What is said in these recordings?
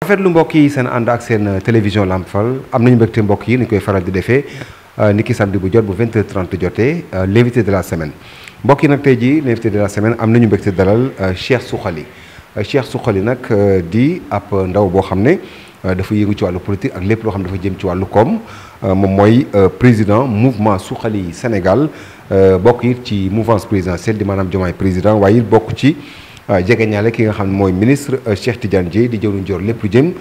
rafetlu mbokk yi seen ànd ak seen télévision Lamp Fall am nañu mbégte mbokk yi ni koy faral di defee niki samedi bu jot bu 20h30 jotee l'invité de la semaine mbokk yi nag tey jii l'invité de la semaine am nañu mbégte dalal Cheikh Soukhali Cheikh Soukhali nag di ab ndaw boo xam ne dafa yëngu ci wàllu politique ak lépp loo xam ne dafa jëm ci wàllu koom moom mooy président mouvement Soukhali Sénégal bokk it ci mouvance présidentielle di maanaam Diomaye président waaye it bokk ci jegeñaale ki nga xam ne mooy ministre Cheikh Tidiane Dièye di jëwriñ joor lépp lu jëm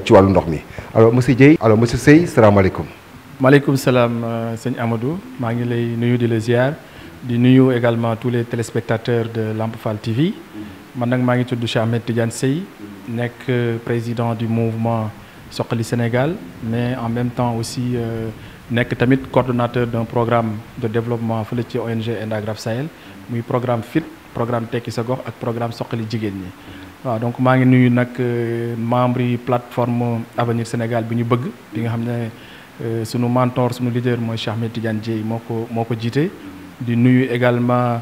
ci wàllu ndox mi alors monsieur Dièye alors monsieur Seye salaamaaleykum. maaleykum salaam sëñ Amadou maa ngi lay nuyu di la ziar di nuyu également tous les téléspectateurs de Lamp Fall TV man nag maa ngi tudd Cheikh Ahmed Tidiane Seye nekk président du mouvement Soukhali Sénégal mais en même temps aussi nekk tamit coordonnateur d'un programme de développement fële ci ONG Endagraf Sahel muy programme FIT programme Tekki sa Gox ak programme Soukhali jigéen ñi waaw donc maa ngi nuyu nag membres yi plateforme Avenir Sénégal bi ñu bëgg bi nga xam ne sunu mentor sunu leader mooy Cheikh Ahmed Tidiane Dièye moo ko jiite di nuyu également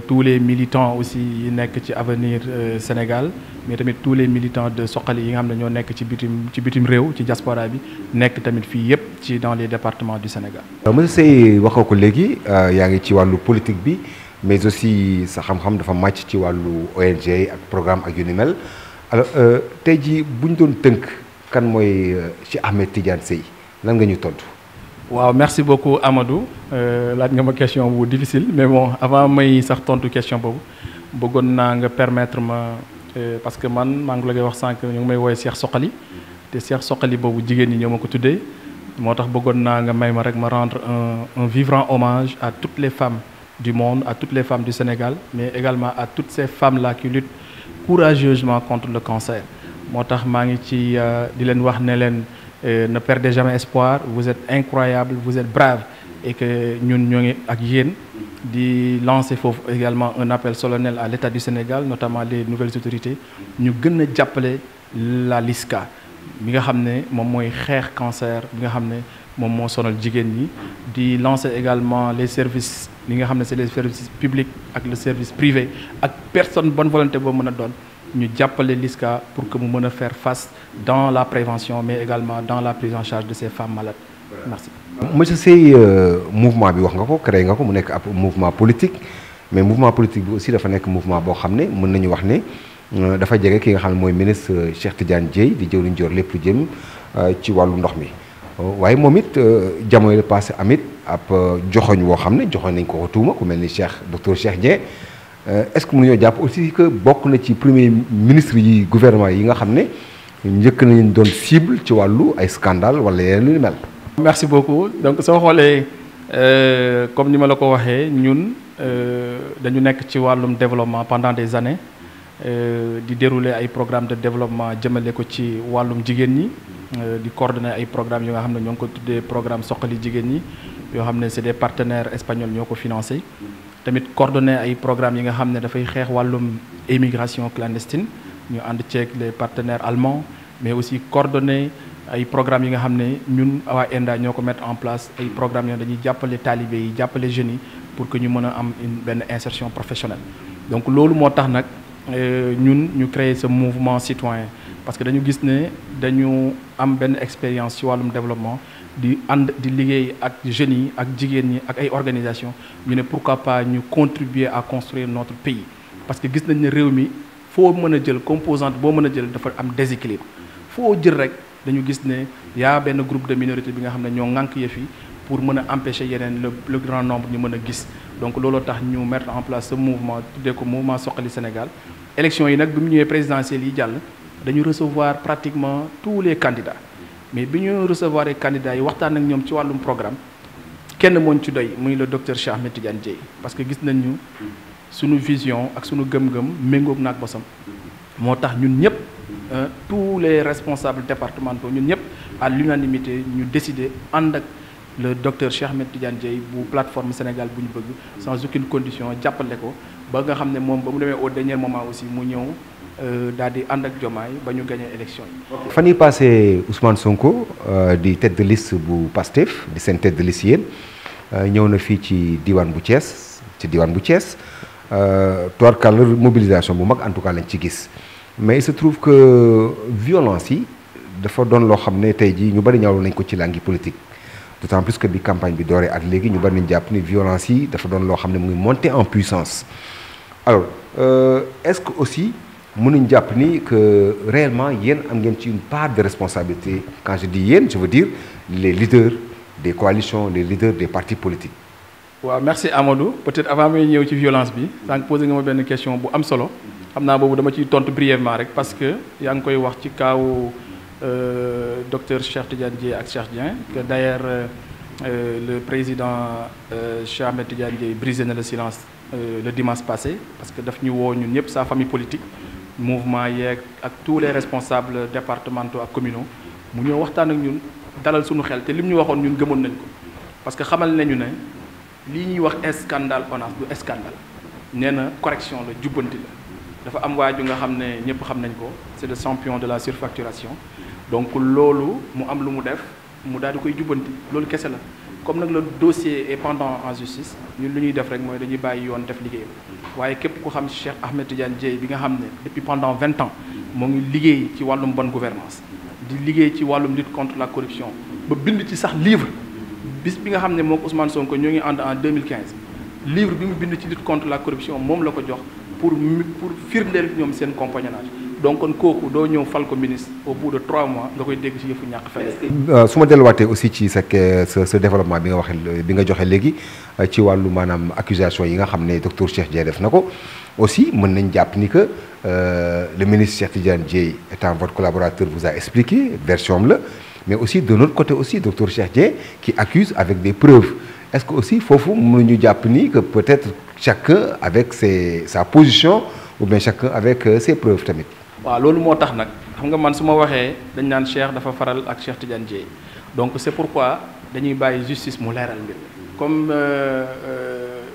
tous les militants aussi yi nekk ci Avenir Sénégal mais tamit tous les militants de Soukhali yi nga xam ne ñoo nekk ci bitim réew ci diaspora bi nekk tamit fii yëpp ci dans les départements du Sénégal. monsieur Seye waxoo ko léegi yaa ngi ci wàllu politique bi mais aussi sa xam-xam dafa màcc ci wàllu ONG ak programme ak yu ni mel alors tey jii bu ñu doon tënk kan mooy Cheikh Ahmed Tidiane Seye lan nga ñu tontu. waaw merci beaucoup Amadou laaj nga ma question bu difficile mais bon avant may sax tontu question boobu bëggoon naa nga permettre ma parce que man maa ngi la koy wax sànq ñu ngi may woowee Cheikh Soukhali te Cheikh Soukhali boobu jigéen ñi ñoo ma ko tuddee moo tax bëggoon naa nga may ma rek ma rendre un vibrant hommage à toutes les femmes du monde à toutes les femmes du Sénégal mais également à toutes ces femmes là qui luttent courageusement contre le cancer moo tax maa ngi ci di leen wax ne leen ne perdez jamais espoir vous êtes incroyable vous êtes brave et que ñun ñoo ngi ak yéen di lancer foofu également un appel solennel à l'État du Sénégal notamment les nouvelles autorités ñu gën a jàppale la LISCA bi nga xam ne moom mooy xeex cancer bi nga xam ne moom moo sonal jigéen ñi di lancer également les services li nga xam ne c'est les services publics ak le service privé ak personne bonne volonté boo mën a doon ñu jàppale LISCA pour que mu mën a faire face dans la prévention mais également dans la prise en charge de ces femmes malades merci. monsieur Seye mouvement bi wax nga ko créé nga ko mu nekk ab mouvement politique mais mouvement politique bi aussi dafa nekk mouvement boo xam ne mën nañu wax ne dafa jege ki nga xam ne mooy ministre Cheikh Tidiane Dièye di jëwriñ joor lépp lu jëm ci wàllu ndox mi waaye moom it jamono passé amit ab joxoñ woo xam ne joxoñ nañ ko tuuma ku mel ni docteur Cheikh Dieng est-ce que mënuñoo jàpp aussi que bokk na ci premier ministre yi gouvernement yi nga xam ne njëkk nañ doon cible ci wàllu ay scandale wala yeneen lu mel. merci beaucoup donc soo xoolee comme ni ma la ko waxee ñun dañu nekk ci wàllum développement pendant des années di dérouler ay programmes de développement jëmale ko ci wàllum jigéen ñi di coordonner ay programmes yoo nga xam ne ñoo ngi ko tuddee programme Soukhali jigéen ñi yoo xam ne c'est des partenaires espagnols ñoo ko financé tamit coordonner ay programmes yi nga xam ne dafay xeex wàllum émigration clandestine ñu ànd ceeg les partenaires allemands mais aussi coordonner ay programmes yi nga xam ne ñun waa ENDA ñoo ko mettre en place ay programmes yoo dañuy jàppale talibé yi jàppale jeunes yi pour que ñu mën a am benn insertion professionnelle donc loolu moo tax nag ñun ñu créer ce mouvement citoyen parce que dañu gis ne dañu am benn expérience ci wàllum développement di ànd di liggéey ak jeunes yi ak jigéen ñi ak ay organisations ñu ne pourquoi pas ñu contribuer à construire notre pays parce que gis nañ ne réew mi foo mën a jël composante boo mën a jël dafa am déséquilibre foo jël rek dañu gis ne yaa benn groupe de minorité bi nga xam ne ñoo ŋànk yëf yi pour mën a empêcher yeneen le grand nombre ñu mën a gis donc looloo tax ñu mettre en place ce mouvement tuddee ko mouvement Soukhali Sénégal élection yi nag bi mu ñëwee présidentielles yi jàll dañu recevoir pratiquement tous les candidats mais bi ñu recevoir les candidats yi waxtaan ak ñoom ci wàllum programme kenn mooñ ci doy muy le docteur Cheikh Ahmed Tidiane Dièye parce que gis nañu suñu vision ak suñu gëm-gëm méngoog naag bosam moo tax ñun ñëpp tous les responsables départementaux ñun ñëpp à l'unanimité ñu décider ànd ak le docteur Cheikh Ahmed Tidiane Dièye bu plateforme Sénégal bu ñu bëgg sans aucune condition jàppale ko ba nga xam ne moom ba mu demee au dernier moment aussi mu ñëw daal di ànd ak Diomaye ba ñu gagné élection yi. fan yii passé Ousmane Sonko di tête de liste bu PASTEF di seen tête de liste yéen ñëw na fii ci diwaan bu Thiès tubaarkàlla mobilisation bu mag en tout cas lañ ci gis mais il se trouve que violence yi dafa doon loo xam ne tey jii ñu bari ñaawlu nañ ko ci langue politique d'autant plus que bi campagne bi dooree ak léegi ñu bari nañ jàpp ni violence yi dafa doon loo xam ne muy monter en puissance. Alors est-ce que aussi mënuñ jàpp ni que réellement yéen am ngeen ci une part de responsabilité quand je dis yéen je veux dire les leaders des coalitions les leaders des partis politiques. waaw merci Amadou peut-être avant may ñëw ci violence bi sànq posé nga ma benn question bu am solo xam naa boobu dama ciy tontu brièvement rek parce que yaa ngi koy wax ci kaawu docteur Cheikh Tidiane Dièye ak Cheikh Dieng que d'ailleurs le président Cheikh Ahmed Tidiane Dièye brisé na le silence le dimanche passé parce que daf ñu woo ñun ñëpp sa famille politique mouvement yeeg ak tous les responsables départementaux ak communaux mu ñëw waxtaan ak ñun dalal suñu xel te li mu ñu waxoon ñun gëmoon nañ ko parce que xamal nañu ne lii ñuy wax scandale ONAS du scandale nee na correction la jubbanti la dafa am waaju nga xam ne ñëpp xam nañ ko c'est le champion de la surfacturation donc loolu mu am lu mu def mu daal di koy jubbanti loolu kese la comme nag le dossier est pendant en justice ñun lu ñuy def rek mooy dañuy bàyyi yoon def liggéeyam waaye képp ku xam Cheikh Ahmed Tidiane Dièye bi nga xam ne depuis pendant 20 ans moo ngi liggéey ci wàllum bonne gouvernance di liggéey ci wàllum lutte contre la corruption ba bind ci sax livre bis bi nga xam ne moom Ousmane Sonko ñoo ngi ànd en 2015 livre bi mu bind ci lutte contre la corruption moom la ko jox pour firndeel ñoom seen compagnonnage donc kon kooku doo ñëw fal ko ministre au bout de 3 mois nga koy dégg ci yëfu ñàkk fay. su ma delluwaatee aussi ci sa développement bi nga waxee bi nga joxe léegi ci wàllu maanaam accusation yi nga xam ne docteur Cheikh Dièye def na ko aussi mën nañ jàpp ni que le ministre Cheikh Tidiane Dièye étant votre collaborateur vous a expliqué version am la mais aussi de notre côté aussi docteur Cheikh Dièye qui accuse avec des preuves est-ce que aussi foofu mënuñu jàpp ni que peut-être chacun avec sa position ou bien chacun avec ses preuves tamit. waaw loolu moo tax nag xam nga man su ma waxee dañ naan Cheikh dafa faral ak Cheikh Tidiane Dièye donc c'est pourquoi dañuy bàyyi justice mu leeral mbir comme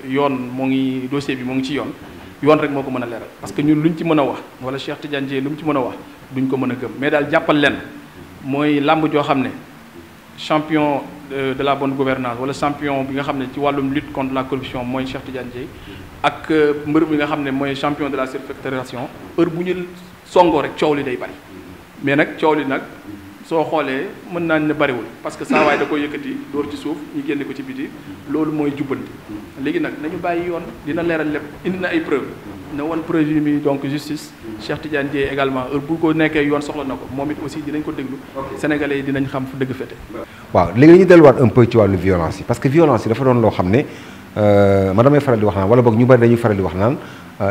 yoon moo ngi dossier bi moo ngi ci yoon rek moo ko mën a leeral parce que ñun luñ ci mën a wax wala Cheikh Tidiane Dièye lu mu ci mën a wax duñ ko mën a gëm mais daal jàppal leen mooy làmb joo xam ne champion de la bonne gouvernance wala champion bi nga xam ne ci wàllum lutte contre la corruption mooy Cheikh Tidiane Dièye ak mbër bi nga xam ne mooy champion de la surfacturation heure bu ñu songoo rek coow li day bari mais nag coow li nag soo xoolee mën naa ne bariwul parce que saa waay da koy yëkkati dóor ci suuf ñu génne ko ci biti loolu mooy jubbanti léegi nag nañu bàyyi yoon dina leeral lépp indi na ay preuve na woon preuve yi mi donc justice Cheikh Tidiane Dièye également heure bu ko nekkee yoon soxla na ko moom it aussi dinañ ko déglu sénégalais yi dinañ xam fu dëgg fete waaw léegi dañuy delluwaat un peu ci wàllu violence yi parce que violence yi dafa doon loo xam ne man damay faral di wax naan wala boog ñu bari dañuy faral di wax naan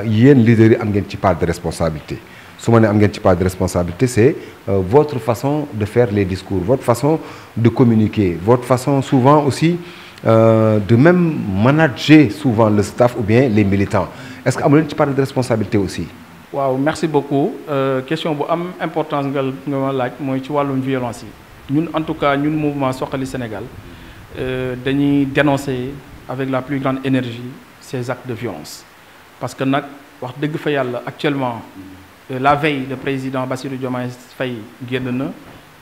yéen leaders yi am ngeen ci part de responsabilité su ma ne am ngeen ci part de responsabilité c'est votre façon de faire les discours votre façon de communiquer votre façon souvent aussi de même manager souvent le staff ou bien les militants est-ce que amu leen ci part de responsabilité aussi. waaw merci beaucoup question bu am importance nga ma laaj mooy ci wàllum violence yi ñun en tout cas ñun mouvement Suxali Sénégal dañuy dénoncer avec la plus grande énergie ces actes de violence parce que nag wax dëgg fa yàlla actuellement la veille le président Bassirou Diomaye Faye génn na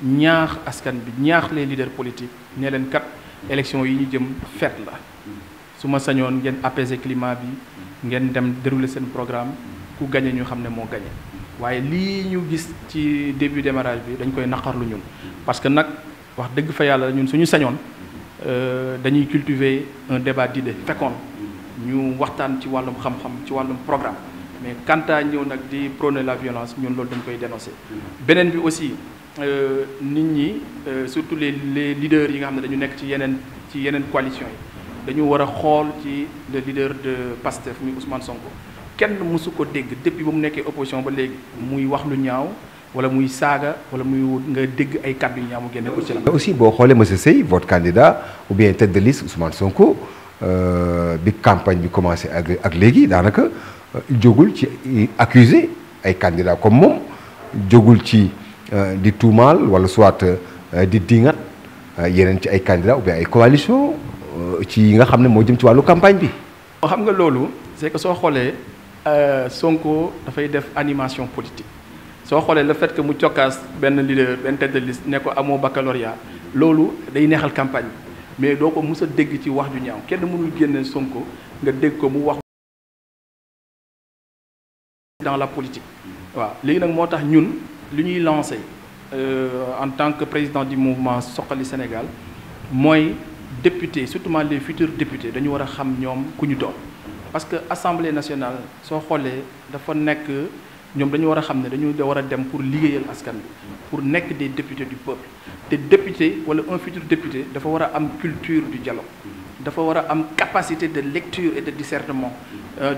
ñaax askan bi ñaax les leaders politiques ne leen kat élection yi ñu jëm fête la su ma sañoon ngeen apaiser climat bi ngeen dem dérouler seen programme ku gagné ñu xam ne moo gagné waaye lii ñu gis ci début démarrage bi dañ koy naqarlu ñun parce que nag wax dëgg fa yàlla ñun suñu sañoon dañuy cultiver un débat d'idées fécond ñu waxtaan ci wàllum xam-xam ci wàllum programme mais quant à ñëw nag di prôner la violence ñun loolu dañ koy dénoncer beneen bi aussi nit ñi surtout les leaders yi nga xam ne dañu nekk ci yeneen coalition yi dañu war a xool ci le leader de PASTEF muy Ousmane Sonko kenn mësu ko dégg depuis ba mu nekkee opposition ba léegi muy wax lu ñaaw wala muy saaga wala muy nga dégg ay kàddu yu ñaaw mu génne ko ci la. aussi boo xoolee monsieur Seye votre candidat ou bien tête de liste Ousmane Sonko bi campagne bi commencé ak léegi daanaka jógul ci accuser ay candidats comme moom jógul ci di tuumaal wala soit di dingat yeneen ci ay candidats ou bien ay coalition ci yi nga xam ne moo jëm ci wàllu campagne bi. xam nga loolu c'est que soo xoolee Sonko dafay def animation politique soo xoolee le fait que mu cokkaas benn leader benn tête de liste ne ko amoo baccalauréat loolu day neexal campagne bi mais doo ko mës a dégg ci wax ju ñaaw kenn mënul génne Sonko nga dégg ko mu wax dans la politique waaw léegi nag moo tax ñun li ñuy lancé en tant que président du mouvement Suxali Sénégal mooy député surtout les futurs députés dañu war a xam ñoom ku ñu doon parce que assemblée nationale soo xoolee dafa nekk ñoom dañu war a xam ne dañu war a dem pour liggéeyal askan bi pour nekk des députés du peuple te député wala un futur député dafa war a am culture du dialogue dafa war a am capacité de lecture et de discernement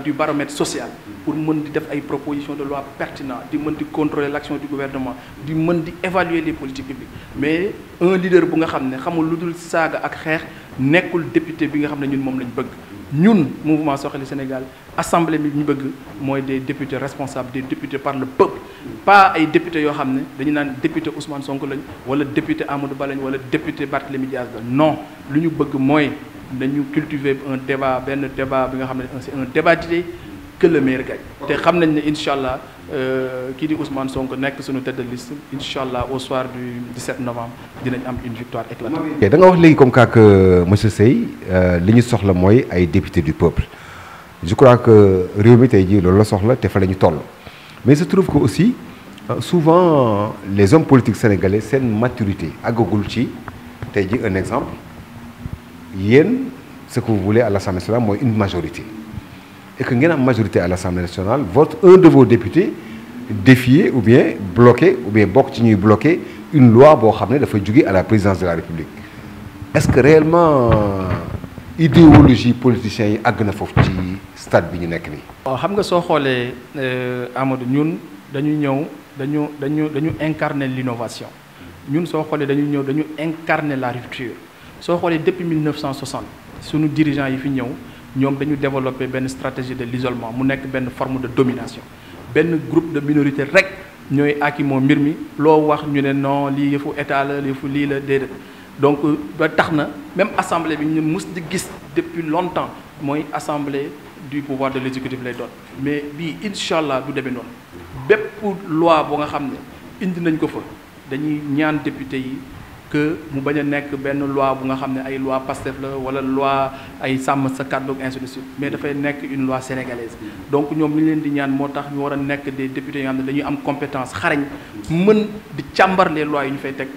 du baromètre social pour mën di def ay propositions de loi pertinentes di mën di contrôler l'action du gouvernement di mën di évaluer les politiques publiques mais un leader bu nga xam ne xamul lu dul saaga ak xeex nekkul député bi nga xam ne ñun moom lañ bëgg ñun mouvement Suxali Sénégal assemblée bi ñu bëgg mooy des députés responsables des députés par le peuple pas ay députés yoo xam ne dañu naan député Ousmane Sonko lañ wala député Amadou Ba lañ wala député Barthélémy Dias la non lu ñu bëgg mooy dañu cultiver un débat benn débat bi nga xam ne c'est un débat d'idées que le meilleur gagne te xam nañ ne incha allah kii di Ousmane Sonko nekk suñu tête de liste incha allah au soir du 17 novembre dinañ am une victoire éclatante. da nga wax léegi comme que monsieur Seye li ñu soxla mooy ay députés du peuple je crois que réew mi tey jii loolu la soxla te fa la ñu toll mais je trouve que aussi souvent les hommes politiques sénégalais seen maturité àggagul ci tey jii un exemple yéen ce que vous voulez à l'Assemblée nationale mooy une majorité et que ngeen am majorité à l'Assemblée nationale un de vos députés défier ou bien bloquer ou bien bokk ci ñuy bloquer une loi boo xam ne dafa jóge à la présidence de la République est-ce que réellement idéologie politiciens yi àgg na foofu ci stade bi ñu nekk nii. waaw xam nga soo xoolee Amadou ñun dañu ñëw dañu incarner l'innovation ñun soo xoolee dañu incarner la rupture soo xoolee depuis 1960 sunu dirigeants yi fi ñëw ñoom dañu développer benn stratégie de l'isolement mu nekk benn forme de domination benn groupe de minorité rek ñooy akimoo mbir mi loo wax ñu ne non lii yëfu état la yëfu lii la déedéet donc ba tax na même assemblée bi ñu mus di gis depuis longtemps mooy assemblée du pouvoir de l'exécutif lay doon mais bii incha allah du demee noonu bépp loi boo nga xam ne indi nañ ko fa dañuy ñaan député yi que mu bañ a nekk benn loi bu nga xam ne ay loi Pastef la wala loi ay sàmm sa kàddu ak ainsi de suite mais dafay nekk une loi sénégalaise donc ñoom li leen di ñaan moo tax ñu war a nekk des députés yoo xam ne dañuy am compétence xarañ mën di càmbar les lois yi ñu fay teg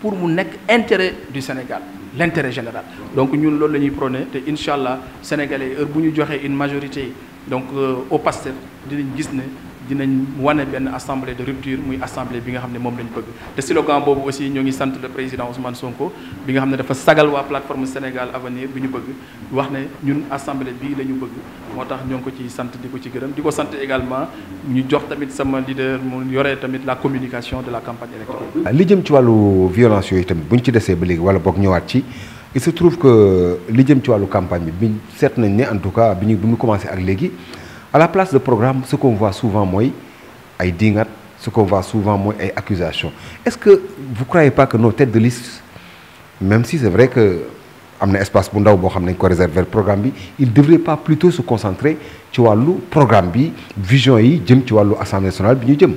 pour mu nekk intérêt du Sénégal l'intérêt général donc ñun loolu la ñuy prôné te incha allah sénégalais heure bu ñu joxee une majorité donc au Pastef dinañ gis ne dinañ wane benn assemblée de rupture muy assemblée bi nga xam ne moom lañ bëgg te slogan boobu aussi ñoo ngi sant le président Ousmane Sonko bi nga xam ne dafa sagal waa plateforme Sénégal Avenir bi ñu bëgg wax ne ñun assemblée bii la ñu bëgg moo tax ñoo ngi ko ci sant di ko ci gërëm di ko sant également ñu jox tamit sama leader mu yore tamit la communication de la campagne électorale. li jëm ci wàllu violence yooyu tamit bu ñu ci desee ba léegi wala boog ñëwaat ci il se trouve que li jëm ci wàllu campagne bi seet nañ ne en tout cas bi ñu commencé ak léegi. À la place de programme ce qu'on voit souvent mooy ay dingat ce qu'on voit souvent mooy ay accusations est-ce que vous croyez pas que nos têtes de liste même si c'est vrai que am na espace bu ndaw boo xam ne dañ ko réserver programme bi il devrait pas plutôt se concentrer ci wàllu programme bi vision yi jëm ci wàllu assemblée nationale bi ñu jëm.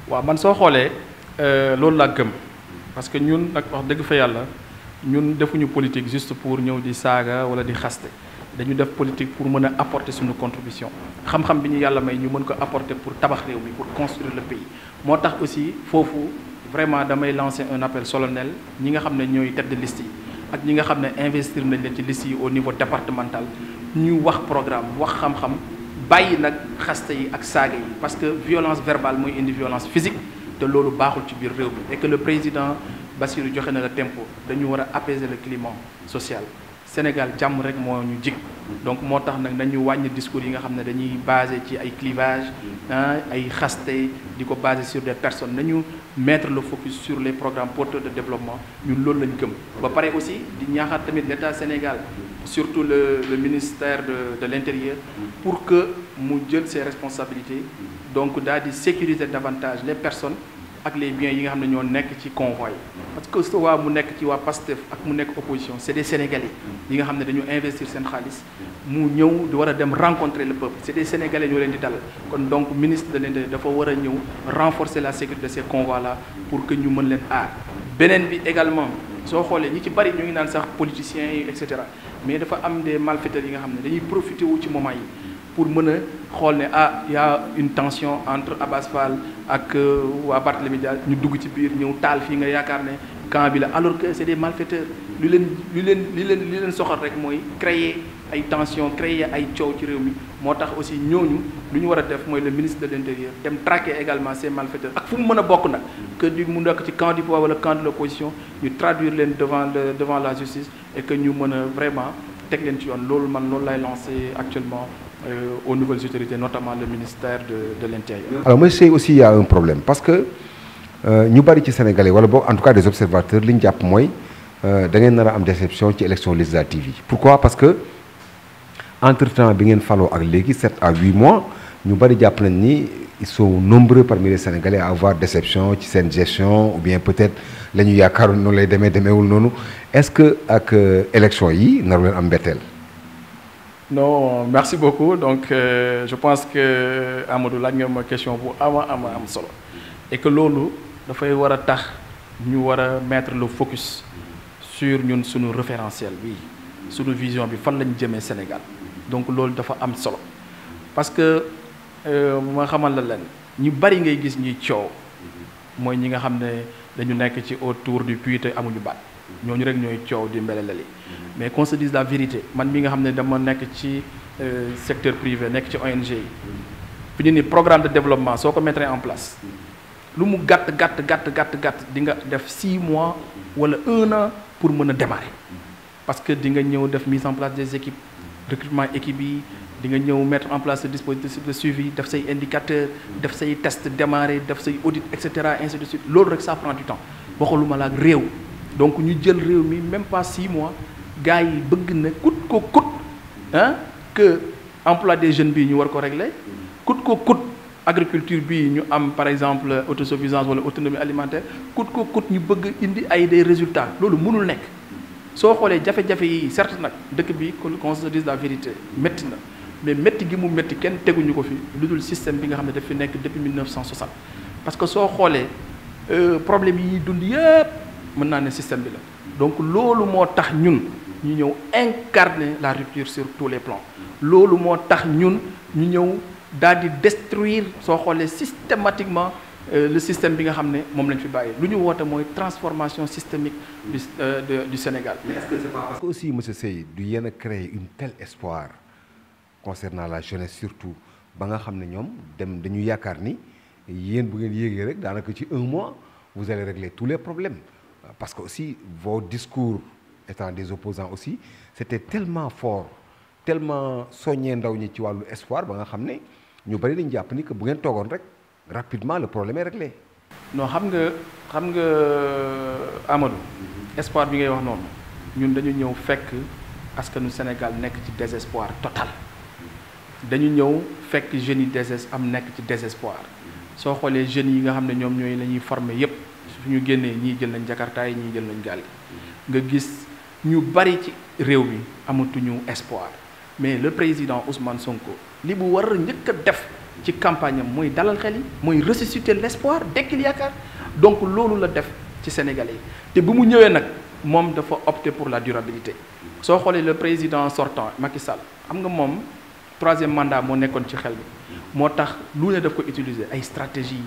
waaw man soo xoolee loolu laa gëm parce que ñun nag wax dëgg fa yàlla ñun defuñu politique juste pour ñëw di saaga wala di xaste. dañu def politique pour mën a apporter suñu contribution xam-xam bi ñu yàlla may ñu mën ko apporter pour tabax réew mi pour construire le pays moo tax aussi foofu vraiment damay lancer un appel solennel ñi nga xam ne ñooy tête de liste yi ak ñi nga xam ne investir nañ leen ci liste yi au niveau départemental ñu wax programme wax xam-xam bàyyi nag xaste yi ak saaga yi parce que violence verbale mooy indi violence physique te loolu baaxul ci biir réew mi et que le président Bassirou joxe na le tempo dañu war a apaiser le climat social Sénégal jàmm rek moo ñu jig donc moo tax nag nañu wàññi discours yi nga xam ne dañuy basé ci ay clivage ay xaste di ko basé sur des personnes nañu mettre le focus sur les programmes porteurs de développement ñun loolu lañ gëm ba pare aussi di ñaaxaat tamit l'État Sénégal surtout le ministère de l'Intérieur pour que mu jël ses responsabilités donc daal di sécuriser davantage les personnes ak les biens yi nga xam ne ñoo nekk ci convoi parce que soit mu nekk ci waa Pastef ak mu nekk opposition c'est des Sénégalais yi nga xam ne dañu investir seen xaalis mu ñëw di war a dem rencontrer le peuple c'est des Sénégalais ñoo leen di dalal kon donc ministre de l'Intérieur dafa war a ñëw renforcer la sécurité de ces convois là pour que ñu mën leen aar beneen bi également soo xoolee ñi ci bari ñu ngi naan sax politiciens yi et cetera mais dafa am des malfaiteurs yi nga xam ne dañuy profiter wu ci moment yi pour mën a xool ne y a une tension entre Abass Fall ak waa Barthélémy Dias ñu dugg ci biir ñëw taal fii nga yaakaar ne camp bi la alors que c'est des malfaiteurs li leen soxal rek mooy créer ay tension créer ay coow ci réew mi moo tax aussi ñooñu lu ñu war a def mooy le ministre de l'Intérieur dem traquer également ces malfaiteurs ak fu mu mën a bokk nag que du mu nekk ci camp du pouvoir wala camp de l'opposition ñu traduire leen devant la justice et que ñu mën a vraiment teg leen ci yoon loolu lay lancé actuellement aux nouvelles autorités, notamment le ministère de l'Intérieur. Alors moi je sais aussi il y a un problème parce que ñu bari ci Sénégalais wala boog en tout cas des observateurs li ñu jàpp mooy da ngeen nar a am déception ci élection législative yi. Pourquoi? Parce que entre-temps bi ngeen faloo ak léegi 7 à 8 mois ñu bari jàpp nañ ni ils sont nombreux parmi les Sénégalais à avoir déception ci seen gestion ou bien peut-être la ñu yaakaaroon noonu lay demeewul noonu est-ce que ak élection yi naru leen am mbetteel. Non, merci beaucoup. Donc, je pense que Amadou laaj nga ma question bu am solo et que loolu dafay war a tax ñu war a mettre le focus sur ñun suñu référentiel bi suñu vision bi fan lañu jëmee Sénégal donc loolu dafa am solo parce que ma xamal la leen ñu bari ngay gis ñuy coow mooy ñi nga xam ne dañu nekk ci autour du puits te amuñu baat ñooñu rek ñooy coow di mbelelali mais qu'on se dise la vérité man mi nga xam ne dama nekk ci secteur privé nekk ci ONG yi fi ñu ni programme de développement soo ko mettre en place lu mu gàtt di nga def 6 mois wala 1 an pour mën a démarrer parce que di nga ñëw def mise en place des équipes recrutement équipe yi di nga ñëw mettre en place ce dispositif de suivi def say indicateurs def say test démarrer def say audit et cetera ainsi de suite loolu rek ça prend du temps waxaluma la ak réew donc ñu jël réew mi même pas 6 mois gars yi bëgg na coûte ko coûte que emploi des jeunes bii ñu war ko régler coûte ko coûte agriculture bii ñu am par exemple autosuffisance wala autonomie alimentaire coûte ko coûte ñu bëgg indi ay des résultats loolu mënul nekk soo xoolee jafe-jafe yi certes nag dëkk bi qu'on se dise la vérité métti na mais métti gi mu métti kenn teguñu ko fi lu dul système bi nga xam ne daf fi nekk depuis 1960 parce que soo xoolee problème yi dund yëpp mën naa ne système bi la donc loolu moo tax ñun ñu ñëw incarner la rupture sur tous les plans loolu moo tax ñun ñu ñëw daal di détruire soo xoolee systématiquement le système bi nga xam ne moom lañ fi bàyyi lu ñu woote mooy transformation systémique du Sénégal. Mais est-ce que c'est pas parce que aussi monsieur Seye du yéen a créer une tel espoir concernant la jeunesse surtout ba nga xam ne ñoom dañu yaakaar ni yéen bu ngeen yéegee rek daanaka ci 1 mois vous allez régler tous les problèmes parce que aussi vos discours étant des opposants aussi c'était tellement fort tellement soññee ndaw ñi ci wàllu espoir ba nga xam ne ñu bari dañu jàpp ni que bu ngeen toogoon rek rapidement le problème est réglé. non xam nga Amadou espoir bi ngay wax noonu ñun dañu ñëw fekk askanu Sénégal nekk ci désespoir total dañu ñëw fekk jeunes yi nekk ci désespoir soo xoolee jeunes yi nga xam ne ñoom ñooy la ñuy former yépp su ñu génnee ñii jël nañ jakarta yi ñii jël nañ gaal gi nga gis ñu bari ci réew mi amatuñu espoir mais le président Ousmane Sonko li bu war a njëkk a def ci campagne am mooy dalal xel yi mooy ressusciter l'espoir dekkil yaakaar donc loolu la def ci Sénégalais yi te bu mu ñëwee nag moom dafa opter pour la durabilité soo xoolee le président sortant Macky Sall xam nga moom 3e mandat moo nekkoon ci xel bi moo tax lu ne daf ko utiliser ay stratégie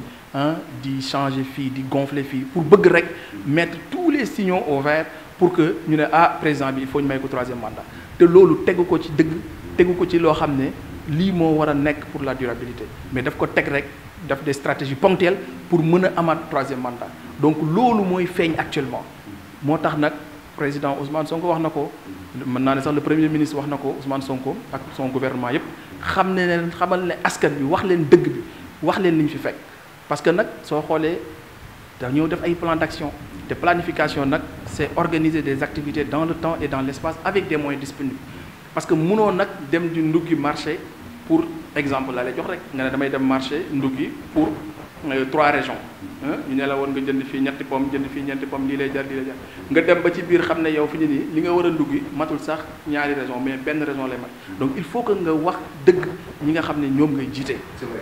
di changer fii di gonfler fii pour bëgg rek mettre tous les signaux au vert pour que ñu ne président bi il faut ñu may ko 3e mandat te loolu tegu ko ci dëgg tegu ko ci loo xam ne lii moo war a nekk pour la durabilité mais daf ko teg rek daf des stratégies ponctuelles pour mën a amaat 3e mandat donc loolu mooy feeñ actuellement moo tax nag président Ousmane Sonko wax na ko mën naa ne sax le premier ministre wax na ko Ousmane Sonko ak son gouvernement yépp xam ne leen xamal ne askan bi wax leen dëgg bi wax leen li ñu fi fekk parce que nag soo xoolee dañoo def ay plan d'action te planification nag c'est organiser des activités dans le temps et dans l'espace avec des moyens disponibles parce que mënoo nag dem di nduggi marché pour exemple la lay jox rek nga ne damay dem marché nduggi pour 3 régions ñu ne la woon nga jënd fii ñetti pomme jënd fii ñeenti pomme lii lay jar nga dem ba ci biir xam ne yow fi ñu nii li nga war a nduggi matul sax 2 régions mais benn région lay mat donc il faut que nga wax dëgg ñi nga xam ne ñoom ngay jiite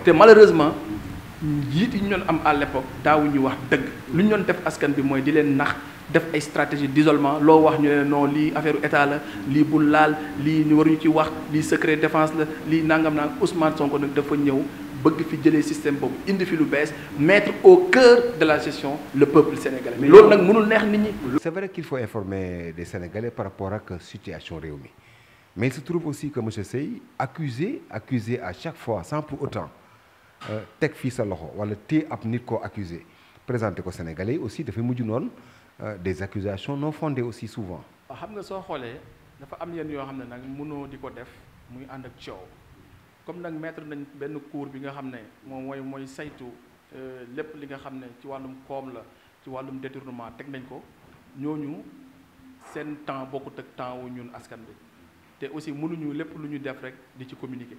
te malheureusement njiit yi ñu doon am à l'époque daawuñu wax dëgg lu ñu doon def askan bi mooy di leen nax def ay stratégie d'isolement loo wax ñu ne non lii affaire état la lii bul laal lii ñu waruñu ci wax lii secret défense la lii nangam naan Ousmane Sonko nag dafa ñëw bëgg fi jëlee système boobu indi fi lu bees mettre au cœur de la gestion le peuple sénégalais. mais loolu nag mënul neex nit ñi. c'est vrai qu'il faut informer des Sénégalais par rapport ak situation réew mi mais il se trouve aussi que monsieur Seye accusé à chaque fois sans pour autant teg fii sa loxo wala téye ab nit koo accusé présenté ko Sénégalais yi aussi dafay mujj noonu des accusations non fondées aussi souvent. waaw xam nga soo xoolee dafa am yenn yoo xam ne nag mënoo di ko def muy ànd ak coow comme nag mettre nañ benn cours bi nga xam ne moom mooy saytu lépp li nga xam ne ci wàllum koom la ci wàllum détournement teg nañ ko ñooñu seen temps bokkut ak temps wu ñun askan bi te aussi mënuñu lépp lu ñu def rek di ci communiquer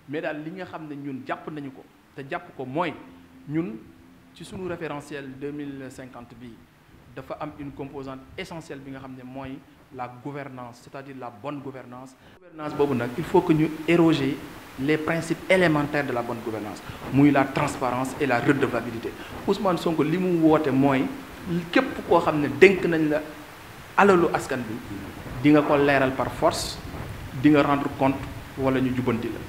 mais daal li nga xam ne ñun jàpp nañu ko te jàpp ko mooy ñun ci suñu référentiel 2050 bii dafa am une composante essentielle bi nga xam ne mooy la gouvernance c'est-à-dire la bonne gouvernance boobu nag il faut que ñu éroger les principes élémentaires de la bonne gouvernance muy la transparence et la redevabilité Ousmane Sonko li mu woote mooy képp koo xam ne dénk nañ la alalu askan bi di nga ko leeral par force di nga rendre compte wala ñu jubanti la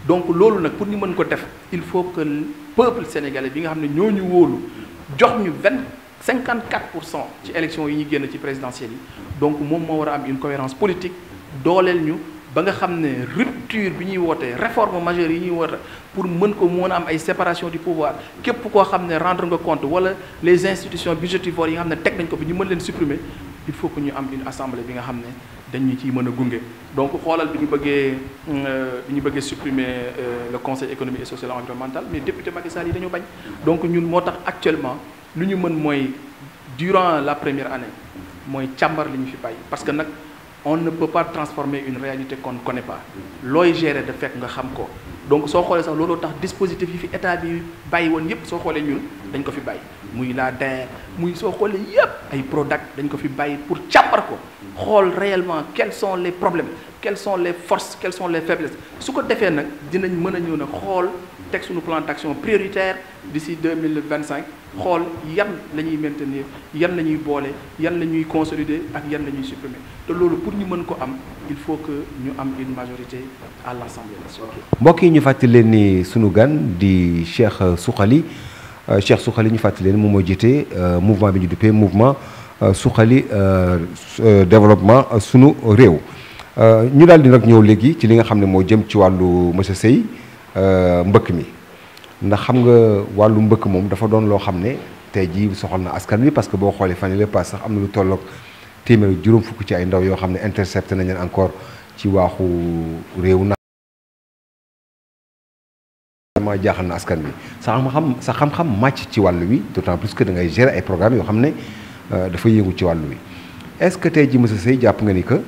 donc loolu nag pour ñu mën ko def il faut que le peuple sénégalais bi nga xam ne ñoo ñu wóolu jox ñu 54% ci élection yi ñu génn ci présidentielles yi donc moom moo war a am une cohérence politique dooleel ñu ba nga xam ne rupture bi ñuy wootee réforme majeure yi ñuy woote pour mën ko mën a am ay séparation du pouvoir képp koo xam ne rendre nga compte wala les institutions budgétivores yi nga xam ne teg nañ ko bi ñu mën leen supprimer il faut que ñu am une assemblée bi nga xam ne dañu ciy mën a gunge donc xoolal bi ñu bëggee supprimer le conseil économique et social et environnemental mais député Macky Sall yi dañoo bañ donc ñun moo tax actuellement lu ñu mën mooy durant la première année mooy càmbar li ñu fi bàyyi parce que nag on ne peut pas transformer une réalité qu'on ne connaît pas looy gérer de fekk nga xam ko donc soo xoolee sax looloo tax dispositif yi fi état bi bàyyi woon yépp soo xoolee ñun dañ ko fi bàyyi muy la DER muy soo xoolee yépp ay Prodac dañ ko fi bàyyi pour càmbar ko xool réellement quels sont les problèmes quelles sont les forces quelles sont les faiblesses su ko defee nag dinañ mën a ñëw nag xool teg suñu plan d'action prioritaire d'ici 2025 xool yan la ñuy maintenir yan la ñuy boole yan la ñuy consolider ak yan la ñuy supprimer te loolu pour ñu mën ko am il faut que ñu am une majorité à l'Assemblée nationale. mbokk yi ñu fàttali leen ni sunu gan di Cheikh Soukhali ñu fàttali leen moom moo jiite mouvement bi ñu duppee mouvement Soukhali développement sunu réew ñu daal di nag ñëw léegi ci li nga xam ne moo jëm ci wàllu monsieur Seye mbëkk mi ndax xam nga wàllu mbëkk moom dafa doon loo xam ne tey jii soxal na askan wi parce que boo xoolee fan yii pass sax am na lu tolloog téeméer juróom fukk ci ay ndaw yoo xam ne intercepté nañ leen encore ci waaxu réew na ma jaaxal na askan wi sa xam-xam màcc ci wàll wi d'autant plus que da ngay gérer ay programmes yoo xam ne dafa yëngu ci wàllu wi est-ce que tey jii monsieur Seye jàpp nga ni que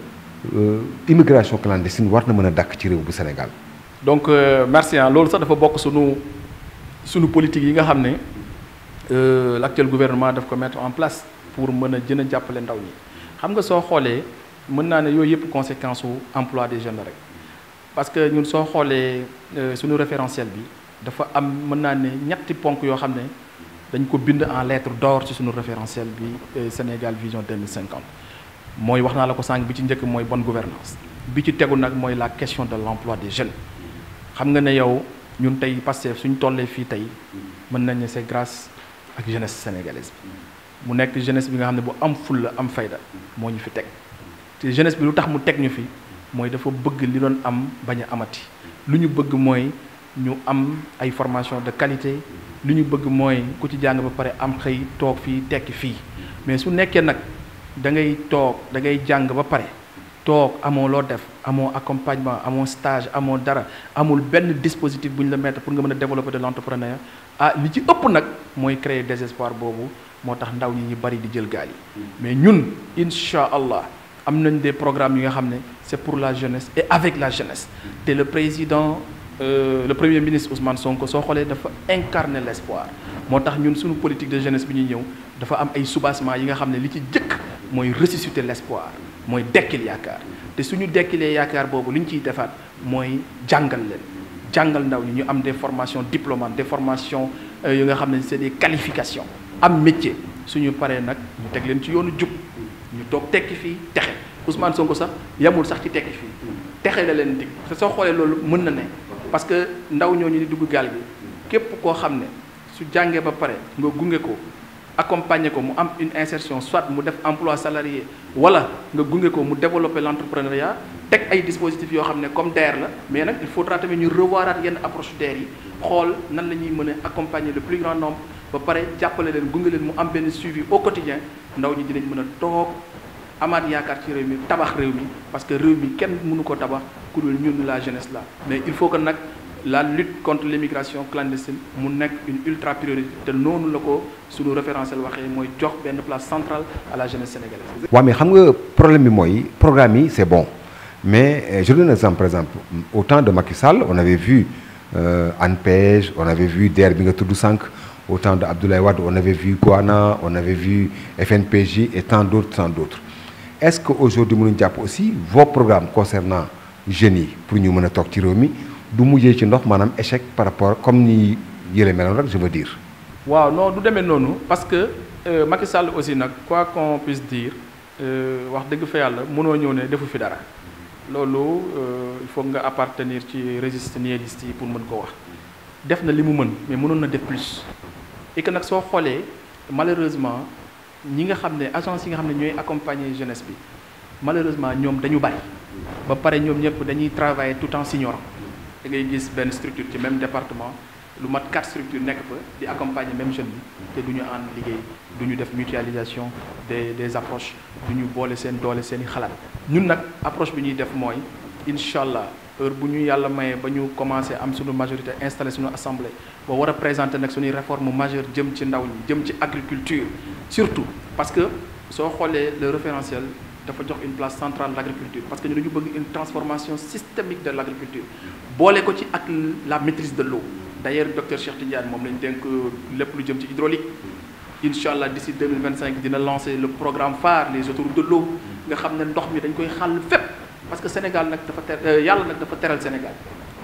immigration clandestine war na mën a dakk ci réew bu Sénégal. donc merci loolu sax dafa bokk sunu politique yi nga xam ne l'actuel gouvernement daf ko mettre en place pour mën a gën a jàppale ndaw ñi xam nga soo xoolee mën naa ne yooyu yëpp conséquence su emploi des jeunes rek parce que ñun soo xoolee sunu référentiel bi dafa am mën naa ne ñetti ponk yoo xam ne dañ ko bind en lettres d'or ci sunu référentiel bi Sénégal vision 2050 mooy wax naa la ko sànq bi ci njëkk mooy bonne gouvernance bi ci tegu nag mooy la question de l'emploi des jeunes xam nga ne yow ñun tey Pastef suñ tollee fii tey mën nañ ne c'est grâce ak jeunesse sénégalaise bi mu nekk jeunesse bi nga xam ne bu am fulla am fayda moo ñu fi teg te jeunesse bi lu tax mu teg ñu fi mooy dafa bëgg li doon am bañ a amati lu ñu bëgg mooy ñu am ay formation de qualité lu ñu bëgg mooy ku ci jàng ba pare am xëy toog fii tekki fii mais su nekkee nag da ngay jàng ba pare toog amoo loo def amoo accompagnement amoo stage amoo dara amul benn dispositif bu ñu la mettre pour nga mën a développer de l'entrepreneuriat li ci ëpp nag mooy créer désespoir boobu moo tax ndaw ñi ñu bari di jël gaal yi mais ñun incha allah am nañ des programmes yi nga xam ne c'est pour la jeunesse et avec la jeunesse te le premier ministre Ousmane Sonko soo xoolee dafa incarner l'espoir moo tax ñun suñu politique de jeunesse bi ñuy ñëw dafa am ay soubassement yi nga xam ne li ci jëkk mooy ressusciter l'espoir mooy dekkil yaakaar te suñu dekkilee yaakaar boobu li ñu ciy defaat mooy jàngal leen jàngal ndaw ñi ñu am des formations diplômantes des formations yu nga xam ne c'est des qualifications am métier suñu paree nag ñu teg leen ci yoonu jub ñu toog tekki fii texe Ousmane Sonko sax yamul sax ci tekki fii texe la leen dig te soo xoolee loolu mën na ne parce que ndaw ñooñu di dugg gaal gi képp koo xam ne su jàngee ba pare nga gunge ko accompagner ko mu am une insertion soit mu def emploi salarié wala nga gunge ko mu développer l'entrepreneuriat teg ay dispositifs yoo xam ne comme DER la mais nag il faudra tamit ñu revoiraat yenn approche DER yi xool nan la ñuy mën a accompagner le plus grand nombre ba pare jàppale leen gunge leen mu am benn suivi au quotidien ndaw ñi dinañ mën a toog amaat yaakaar ci réew mi tabax réew mi parce que réew mi kenn mënu ko tabax ku dul ñun la jeunesse là mais il faut que nag la lutte contre l'immigration clandestine mu nekk une ultra priorité te noonu la ko suñu référentiel waxee mooy jox benn place centrale à la jeunesse sénégalaise. waaw mais xam nga problème bi mooy programme yi c'est bon mais je donne un exemple par exemple au temps de Macky Sall on avait vu ANPEJ on avait vu DER bi nga tudd sànq au temps de Abdoulaye Wade on avait vu Goana on avait vu FNPJ et tant d'autres est-ce que aujourd'hui mënuñ jàpp aussi vos programmes concernant jeunes yi pour ñu mën a toog ci réew mi du mujjee ci ndox maanaam échec par rapport comme ni yële meloon rek je veux dire. waaw non du demee noonu parce que Macky Sall aussi nag quoi qu'on puisse dire wax dëgg fa yàlla mënoo ñëw ne defu fi dara loolu il faut nga appartenir ci registre nihiliste yi pour mën ko wax def na li mu mën mais mënoon na def plus et que nag soo xoolee malheureusement ñi nga xam ne agence yi nga xam ne ñooy accompagner jeunesse bi malheureusement ñoom dañu bari ba pare ñoom ñëpp dañuy travailler tout en s'ignorant da ngay gis benn structure ci même département lu mat 4 structures nekk fa di accompagner même jeunes yi te du ñu ànd liggéey du ñu def mutualisation des approches du ñu boole seen doole seen i xalaat ñun nag approche bi ñuy def mooy incha allah heure bu ñu yàlla mayee ba ñu commencé am suñu majorité installé suñu assemblée ba war a présenter nag suñuy réforme majeure jëm ci ndaw ñi jëm ci agriculture surtout parce que soo xoolee le référentiel dafa jox une place centrale l'agriculture parce que ñu dañu bëgg une transformation systémique de l'agriculture boole ko ci ak la maîtrise de l'eau d'ailleurs docteur Cheikh Tidiane moom lañ dénk lépp lu jëm ci hydraulique incha allah d'ici 2025 dina lancer le programme phare les autoroutes de l'eau nga xam ne ndox mi dañ koy xàll fépp parce que Sénégal nag dafa yàlla nag dafa teral Sénégal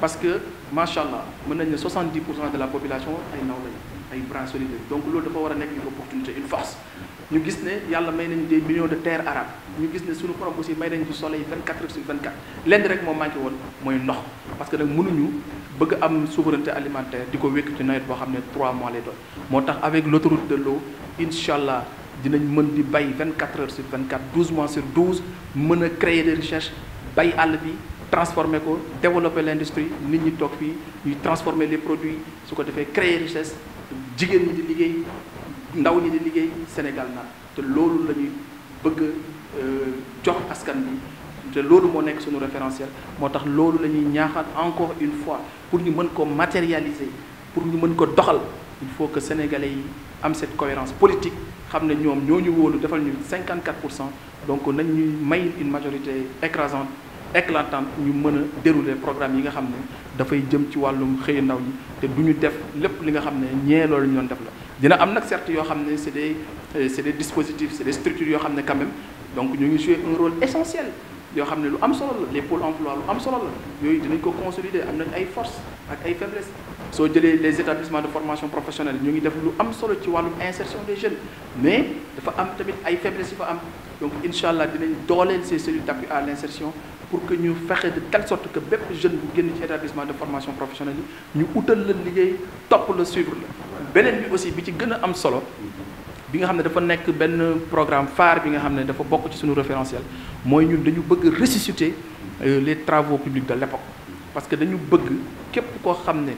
parce que macha allah mën nañ ne 70% de la population ay ndaw lañu ay bras solidaires donc loolu dafa war a nekk une opportunité une force ñu gis ne yàlla may nañu des millions de terres arables ñu gis ne suñu borom aussi may nañu ci soleil 24 heures sur 24 lenn rek moo manqué woon mooy ndox parce que nag mënuñu bëgg am souveraineté alimentaire di ko wékk ci nawet boo xam ne 3 mois lay doon moo tax avec l'autoroute de l'eau incha allah dinañ mën di bay 24 heures sur 24 12 mois sur 12 mën a créer des richesses bay àll bi transformer ko développer l'industrie nit ñi toog fii ñuy transformer les produits su ko defee créer richesse jigéen ñi di liggéey ndaw ñi di liggéey Sénégal na te loolu la ñuy bëgg jox askan bi te loolu moo nekk suñu référentiel moo tax loolu la ñuy ñaaxaat encore une fois pour ñu mën ko matérialiser pour ñu mën ko doxal il faut que sénégalais yi am cette cohérence politique xam ne ñoom ñoo ñu wóolu defal ñu 54% donc nañ ñuy may une majorité éclatante ñu mën a dérouler programme yi nga xam ne dafay jëm ci wàllum xëy ndaw ñi te du ñu def lépp li nga xam ne ñee loolu ñu doon def la dina am nag certes yoo xam ne c'est des dispositifs c'est des structures yoo xam ne quand même donc ñu ngi jouer un rôle essentiel yoo xam ne lu am solo la les pôles emploi lu am solo la yooyu dinañ ko consolider am nañ ay forces ak ay faiblesses soo jëlee les établissements de formation professionnelle ñu ngi def lu am solo ci wàllum insertion des jeunes mais dafa am tamit ay faiblesses yu fa am donc incha allah dinañ dooleel ces cellules d'appui à l'insertion pour que ñu fexe de telle sorte que bépp jeune bu génn ci établissement de formation professionnelle yi ñu utal la liggéey topp la suivre la beneen bi aussi bi ci gën a am solo bi nga xam ne dafa nekk benn programme phare bi nga xam ne dafa bokk ci suñu référentiel mooy ñun dañu bëgg ressusciter les travaux publics de l'époque parce que dañu bëgg képp koo xam ne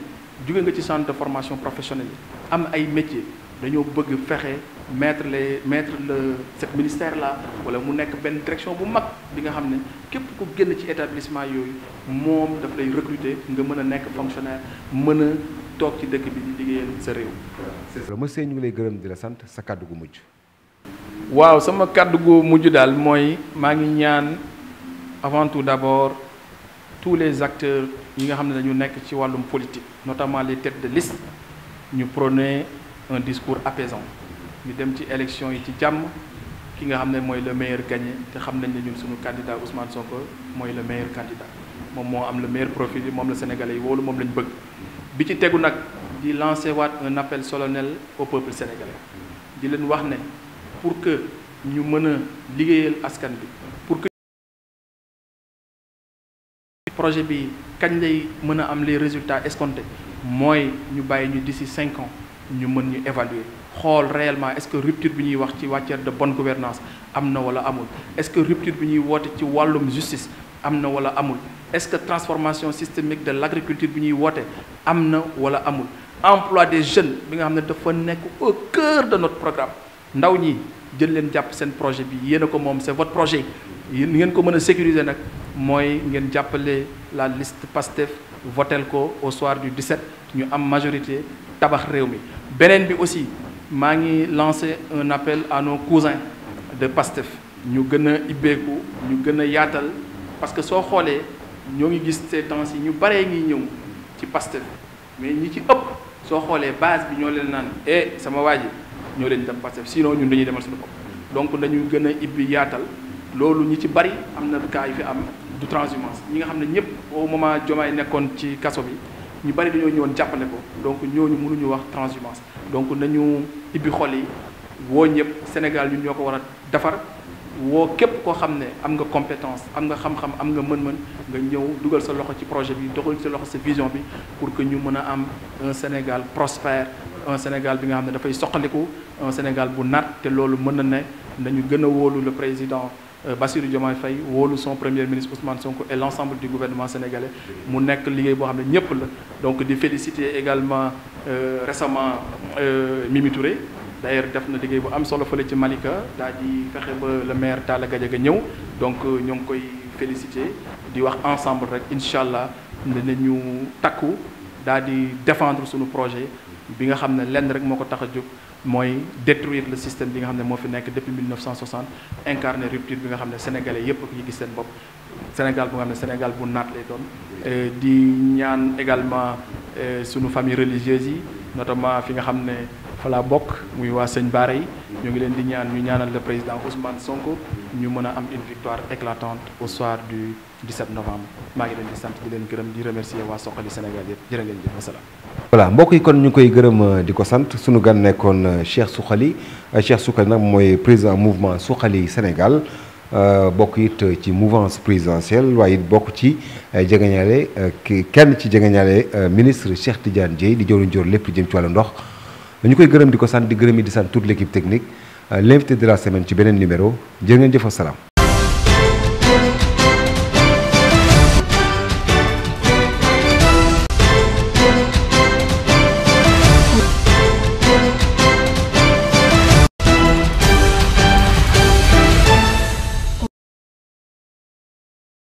jóge nga ci centre de formation professionnelle yi am ay métiers dañoo bëgg fexe mettre cet ministère là wala mu nekk benn direction bu mag bi nga xam ne képp ku génn ci établissement yooyu moom daf lay recruter nga mën a nekk fonctionnaire mën a toog ci dëkk bi di liggéeyal sa réew. monsieur ñu ngi lay gërëm di la sant sa kàddu gu mujj. waaw sama kàddu gu mujj daal mooy maa ngi ñaan avant tout d'abord tous les acteurs yi nga xam ne dañu nekk ci wàllum politique notamment les têtes de liste ñu prôner un discours apaisant ñu dem ci élection yi ci jàmm ki nga xam ne mooy le meilleur gagné te xam nañ ne ñun suñu candidat Ousmane Sonko mooy le meilleur candidat moom moo am le meilleur profil moom la Sénégalais yi wóolu moom lañ bëgg bi ci tegu nag di lancer waat un appel solennel au peuple sénégalais di leen wax ne pour que ñu mën a liggéeyal askan bi pour que projet bi kañ lay mën a am les résultats escomptés mooy ñu bàyyi ñu d'ici 5 ans ñu mën ñu évaluer xool réellement est-ce que rupture bi ñuy wax ci matière de bonne gouvernance am na wala amul est-ce que rupture bi ñuy woote ci wàllum justice am na wala amul est-ce que transformation systémique de l'agriculture bi ñuy woote am na wala amul emploi des jeunes bi nga xam ne dafa nekk au cœur de notre programme ndaw ñi jël leen jàpp seen projet bi yéen a ko moom c'est votre projet yéen ngeen ko mën a sécuriser nag mooy ngeen jàppale la liste PASTEF votel ko au soir du 17 ñu am majorité tabax réew mi beneen bi aussi maa ngi lancé un appel à nos cousins de PASTEF ñu gën a ibbeeku ñu gën a yaatal parce que soo xoolee ñoo ngi gis ces temps yi ñu baree ngi ñëw ci PASTEF mais ñi ci ëpp soo xoolee base bi ñoo leen naan sama waa ji ñoo leen dem PASTEF sinon ñun dañuy demal suñu bopp donc dañu gën a ibbi yaatal loolu ñi ci bari am na cas yu fi am du transhumance ñi nga xam ne ñëpp au moment Diomaye nekkoon ci kaso bi ñu bari dañoo ñëwoon jàppale ko donc ñooñu mënuñu wax transhumance donc nañu ibbi xol yi woo ñëpp Sénégal ñun ñoo ko war a defar woo képp koo xam ne am nga compétence am nga xam-xam am nga mën-mën nga ñëw dugal sa loxo ci projet bi doxal sa loxo sa vision bi pour que ñu mën a am un Sénégal prospère un Sénégal bi nga xam ne dafay soqaliku un Sénégal bu naat te loolu mën na ne nañu gën a wóolu le président Bassirou Diomaye Faye wóolu son premier ministre Ousmane Sonko et l'ensemble du gouvernement sénégalais mu nekk liggéey boo xam ne ñëpp la donc di féliciter également récemment Mimi Touré d'ailleurs def na liggéey bu am solo fële ci Malika daal di fexe ba le maire Talla Gadiaga ñëw donc ñoo ngi koy féliciter di wax ensemble rek incha allah dinañu takku daal di défendre suñu projet bi nga xam ne lenn rek moo ko tax a jóg mooy détruire le système bi nga xam ne moo fi nekk depuis 1960 incarner rupture bi nga xam ne sénégalais yépp ko gis seen bopp Sénégal bu nga xam ne Sénégal bu naat lay doon di ñaan également sunu famille religieuse yi notamment fi nga xam ne fa laa bokk muy waa Sëñ Baara yi ñu ngi leen di ñaan ñu ñaanal le président Ousmane Sonko ñu mën a am une victoire éclatante au soir du 17 novembre maa ngi leen di sant di leen gërëm di remercier waa Suxali Sénégal yëpp jërë ngeen jëf wasalaam. voilà mbokk yi kon ñu koy gërëm di ko sant sunu gan nekkoon Cheikh Suxali nag mooy président mouvement Suxali Sénégal bokk it ci mouvance présidentielle waaye it bokk ci jegeñaale kenn ci jegeñaale ministre Cheikh Tidiane Dièye di jëwriñ jor lépp jëm ci wàllu ndox ñu koy gërëm di ko sant di gërëm di sant toute l'équipe technique l'invité de la semaine ci beneen numéro jërë ngeen jëf salaam.